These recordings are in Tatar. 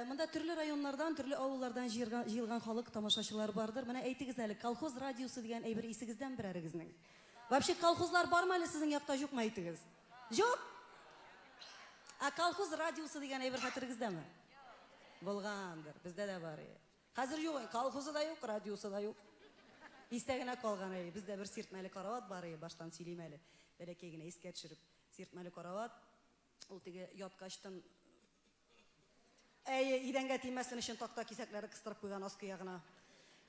Монда төрле районнардан, төрле авыллардан җыелган халык, тамашачылар бардыр. Менә әйтегез әле, колхоз радиосы дигән әйбер исегездән берәрегезнең? Вообще колхозлар бармы әле сезнең якта, юкмы, әйтегез? Юк! Ә колхоз радиосы дигән әйбер хәтерегездәме? Булгандыр, бездә дә бар иде. Хәзер юк, колхозы да юк, радиосы да юк. Истә генә калган әй, бездә бер сиртмәле карават бар иде, баштан сөйлим әле. Бәләкәй генә искә төшереп. Сиртмәле карават, ул теге яткачтын Әйе, идәнгә тимәсен өчен такта кисәкләре кыстырып куйган аскы ягына.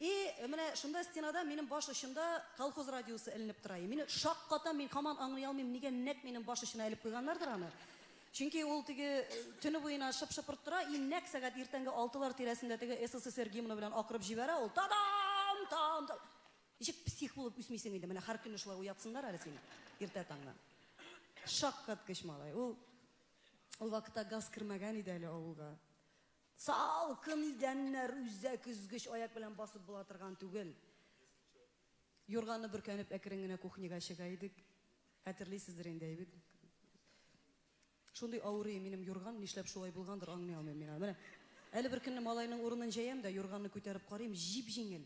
И менә шунда стенада минем баш очында колхоз радиосы эленеп тора. И мине шаккатам, мин һаман аңлый алмыйм, нигә нәкъ минем баш очына элеп куйганнардыр аны. Чөнки ул теге төне буена шып-шыпырт тора, и нәкъ сәгать иртәнге алтылар тирәсендә теге СССР гимны белән акырып җибәрә ул, Та-дам! Там! Там! Ничек псих булып үсмисең инде, менә һәр көнне шулай уятсыннар әле сине иртә таңнан. Шаккаткыч малай. Ул Ул вакытта газ кермәгән иде әле авылга. Салкын идәннәр, үзәк өзгеч, аяк белән басып була торган түгел. Юрганны бөркәнеп әкрен генә кухняга чыга идек. Хәтерлисездер инде, әйбит. Шундый авыр иде минем юрган, нишләп шулай булгандыр, аңлый алмыйм мин аны. Менә әле бер көнне малайның урынын җәям дә, юрганны күтәреп карыйм, җип-җиңел.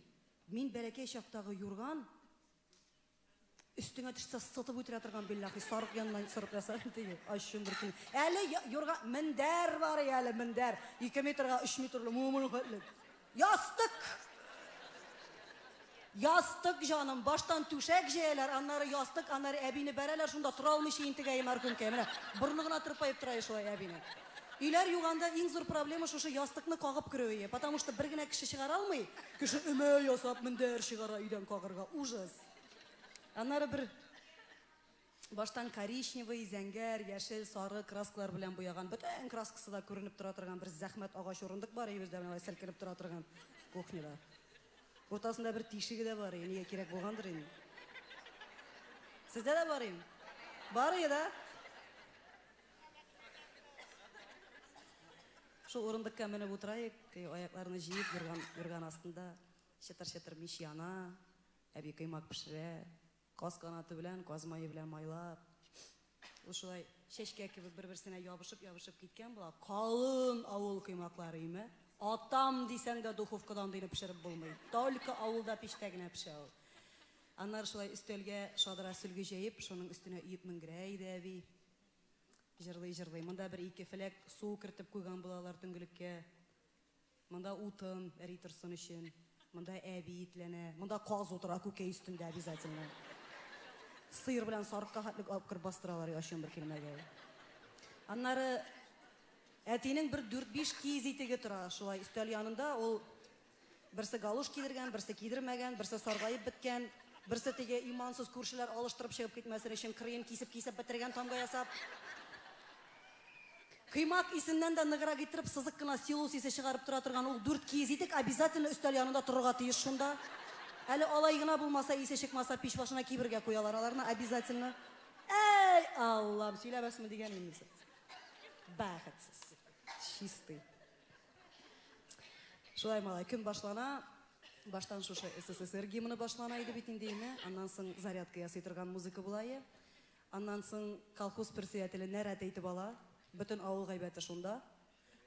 Мин бәләкәй чактагы юрган Өстеңә төшсә сытып үтерә торган биллахи сарык яныннан сырып ясаган теге ачуым бер көн. Әле юрга мендәр бар әле мендәр. 2 метрга 3 метрлы моның хәтле. Ястык! Ястык җаным, баштан түшәк җәяләр, аннары ястык, аннары әбине бәрәләр, шунда тора алмыйча интегә мәрхүмкәй. Менә борыны гына тырпаеп тора шулай әбинең. Өйләр юганда иң зур проблема шушы ястыкны кагып керүе, потому что бер генә кеше чыгара алмый, кеше өмә ясап мендәр чыгара өйдән кагырга, ужас. Аннары бер баштан коричневый, зәңгәр, яшел, сары краскалар белән буяган, бөтен краскасы да күренеп тора торган бер зәхмәт агач урындык бар өебездә, менә селкенеп тора торган кухняда. Уртасында бер тишеге дә бар, нигә кирәк булгандыр инде. Сездә дә бар инде? Бар иде, да? Шул урындыкка менеп утыраек, аякларны җыеп, юрган, юрган астында чытыр-чытыр мич яна, әби коймак пешерә, каз канаты белән, каз мае белән майлап. Ул шулай чәчкә кебек бер-берсенә ябышып-ябышып киткән була. Калын авыл коймаклары име? Атам дисәң дә духовкада андыйны пешереп булмый. Только авылда пичтә генә пешә ул. Аннары шулай өстәлгә шадра сөлге җәеп, шуның өстенә өеп менгерә иде әби. Җырлый-җырлый. Монда бер-ике фләк су кертеп куйган булалар төнгелеккә. Монда утын эри торсын өчен. Монда әби итләнә. Монда каз утыра күкәй өстендә обязательно. Сыер белән сарыкка хәтлек алып кереп бастыралар ачуым бер килмәгәй. Аннары әтинең бер дүрт-биш киез итеге тора шулай өстәл янында. Ул Берсе галуш кидергән, берсе кидермәгән, берсе саргаеп беткән, берсе теге имансыз күршеләр алыштырып чыгып китмәсен өчен кырыен кисеп-кисеп бетергән тамга ясап. Коймак исеннән дә ныграк иттереп сызык кына силос исе чыгарып тора торган ул дүрт киез итек обязательно өстәл янында торырга тиеш шунда. Әле алай гына булмаса, исе чыкмаса, пич башына кибергә куялар аларны обязательно. Әй, Аллам, сөйләмәсме дигән инде. Бәхетсез. Чистый. Шулай, малай, көн башлана. Баштан шушы СССР гимны башлана иде бит инде име. Аннан соң зарядка ясый торган музыка була е. Аннан соң колхоз председателе нәрәт әйтеп ала. Бөтен авыл гайбәте шунда.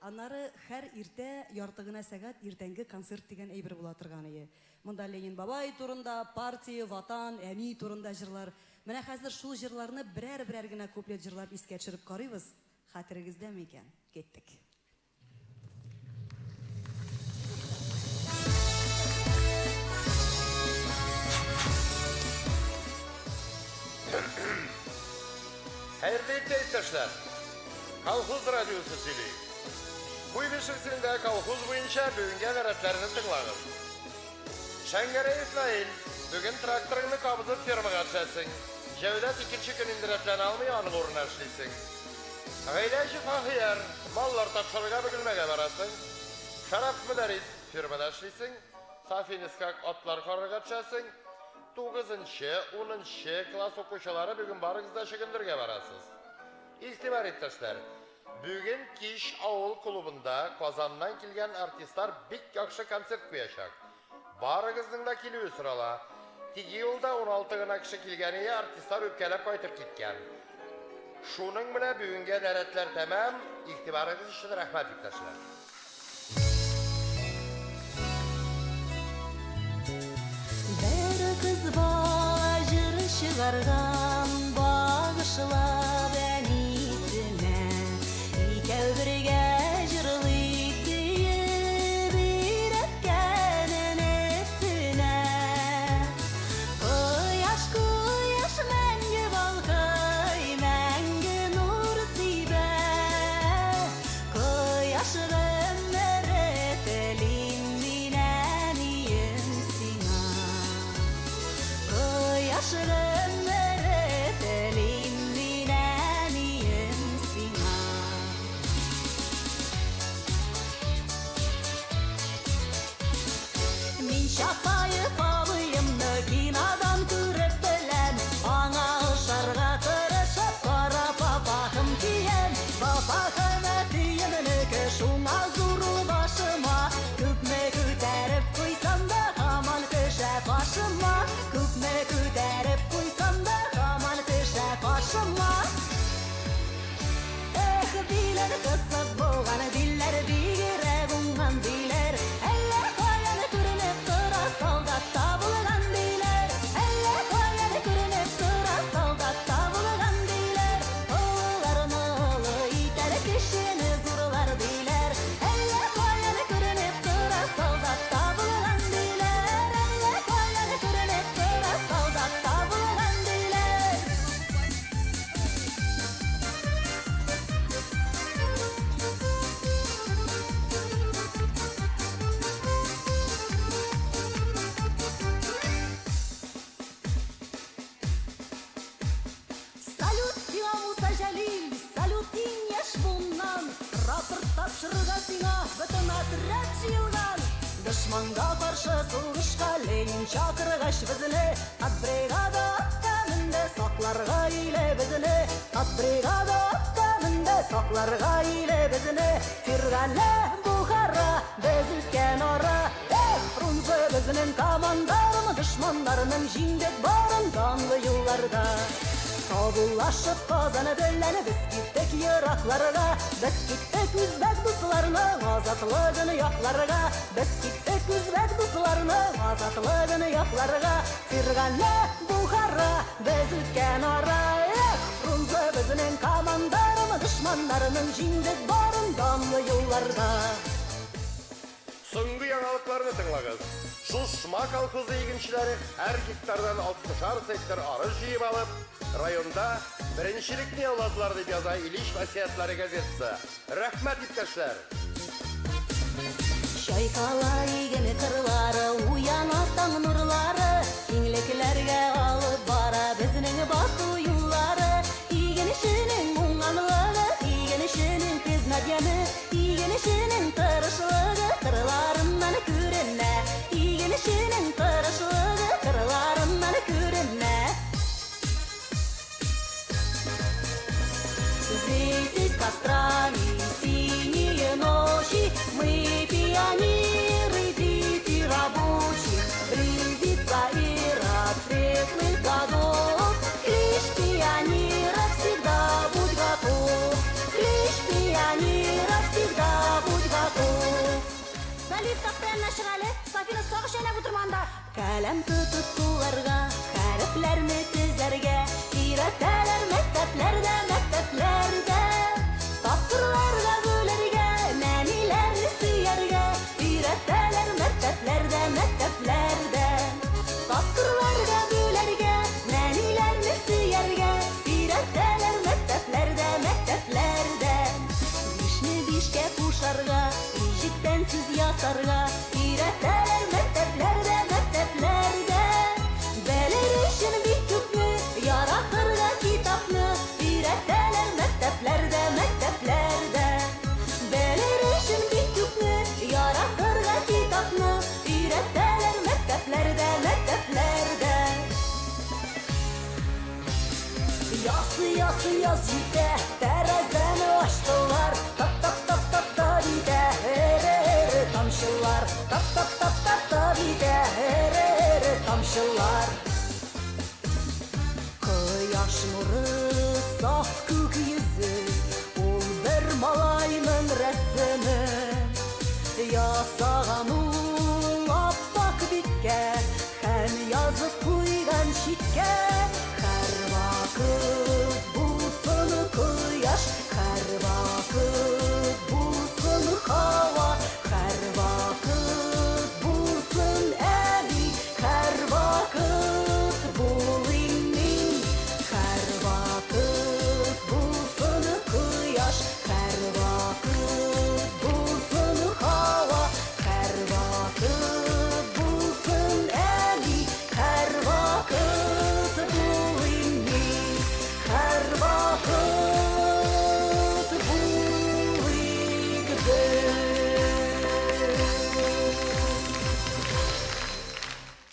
Аннары һәр иртә ярты гына сәгать иртәнге концерт дигән әйбер була торган ие. Монда Ленин бабай турында, партия, ватан, әни турында җырлар. Менә хәзер шул җырларны берәр-берәр генә куплет җырлап искә төшереп карыйбыз. Хәтерегездәме икән? Киттек. Хәерле иртә, иптәшләр! Колхоз радиосы сөйли. Куйбышев сендә колхоз буенча бүгенге нәрәтләрне тыңлагыз. Шәңгәрәев Наил, бүген тракторыңны кабызып фермага төшәсең. Җәүдәт икенче көн инде рәтләнә алмый, аның урынына эшлисең. Гыйләҗев Ахияр, маллар тапшырырга Бөгелмәгә барасың. Шәрәф Мөдәрис, фермада эшлисең. Сафин Исхак, атлар карарга төшәсең. Тугызынчы, унынчы класс укучылары бүген барыгыз да чөгендергә барасыз. Игътибар, иптәшләр! Бүген кич авыл клубында Казаннан килгән артистлар бик яхшы концерт куячак. Барыгызның да килүе сорала. Теге юлда 16 гына кеше килгәние, артистлар үпкәләп кайтып киткән. Шуның белән бүгенгә нәрәтләр тәмам. Игътибарыгыз өчен рәхмәт, иптәшләр. чыгарган багышлап әнисенә. Икәү бергә җырлыйк диеп өйрәткән энесенә. Кояш, кояш мәңге балкый, мәңге нур сибә. Кояш гомере телим мин, әнием, сиңа. Кояш гомере телим мин, әнием, сиңа. Мин Чапаев абыемны кинодан күреп беләм, аңа ошарга тырышып кара папахым киям. Папахым әтиемнеке, шуңа зур ул башыма. Күпме күтәреп куйсам да, һаман төшә башыма. Күпме күтәреп куйсам да, һаман төшә башыма. Эх, биләр кысып булган диләр, бигрәк уңган диләр. Әллә каян күренеп тора солдат табылган диләр. Әллә каян күренеп тора солдат табылган диләр. Олыларны олы итәр, кешене зурлар диләр. Әллә каян күренеп тора солдат табылган диләр. Әллә каян күренеп тора солдат табылган диләр. Салют сиңа, Муса Җәлил, салют иң яшь буыннан. Рапорт тапшырырга сиңа бөтен отряд җыелган. Дошманга каршы сугышка Ленин чакыргач безне, ат бригада атка менде сакларга иле безне. Ат бригада атка менде сакларга иле безне. Фирганә, Бухара, без үткән ара. Эх, Фрунзе безнең командарм, дошманнарның җиңдек барын данлы юлларда. Саубуллашып Казан белән без киттек еракларга, без киттек үзбәк дусларның азатлыгын якларга, без киттек үзбәк дусларның азатлыгын якларга. Фирганә, Бухара, без үткән ара. Эх, Фрунзе безнең командарм, дошманнарның җиңдек барын данлы юлларда. Соңгы яңалыкларны тыңлагыз. Шушма колхозы игенчеләре һәр гектардан 60 центнер арыш җыеп алып, районда беренчелекне яуладылар, дип яза Ильич васыятьләре газетасы. Рәхмәт, иптәшләр! Чайкала иген кырлары, уяна таң нурлары, киңлекләргә алып бара безнең басу юллары. Игенченең уңганлыгы, игенченең хезмәт яме, игенченең тырышлыгы кырларыннан күренә. Игенченең тырышлыгы кырларыннан күренә. Взвейтесь кострами синие ночи, мы пионеры, дети рабочих, близится и рассветных годов. Клич пионера, всегда будь готов, клич пионера, всегда будь готов. Галиев тактаяннан чык әле, Сафина сагыш чәйнәп утырма анда. Каләм тотып кулларга, хәрефләрне тезәргә өйрәтәләр мәктәпләрдә, мәктәпләрдә. Тапкырларга бүләргә, нәниләрне сөяргә өйрәтәләр мәктәпләрдә, мәктәпләрдә. Тапкырларга бүләргә, нәниләрне сөяргә өйрәтәләр мәктәпләрдә, мәктәпләрдә. Бишне бишкә кушарга, иҗектән сүз ясарга өйрәтәләр мәктәпләрдә, мәктәпләрдә. Белер өчен бик күпне, яратырга китапны өйрәтәләр мәктәпләрдә, мәктәпләрдә. Белер өчен бик күпне, яратырга китапны өйрәтәләр мәктәпләрдә, мәктәпләрдә. Яз, яз, яз җитә, тәрәзәне ачтылар, тап тап тап тап тап итә, эре эре тамчылар, тап тап тап тап тап итә, эре эре тамчылар. Кояш нуры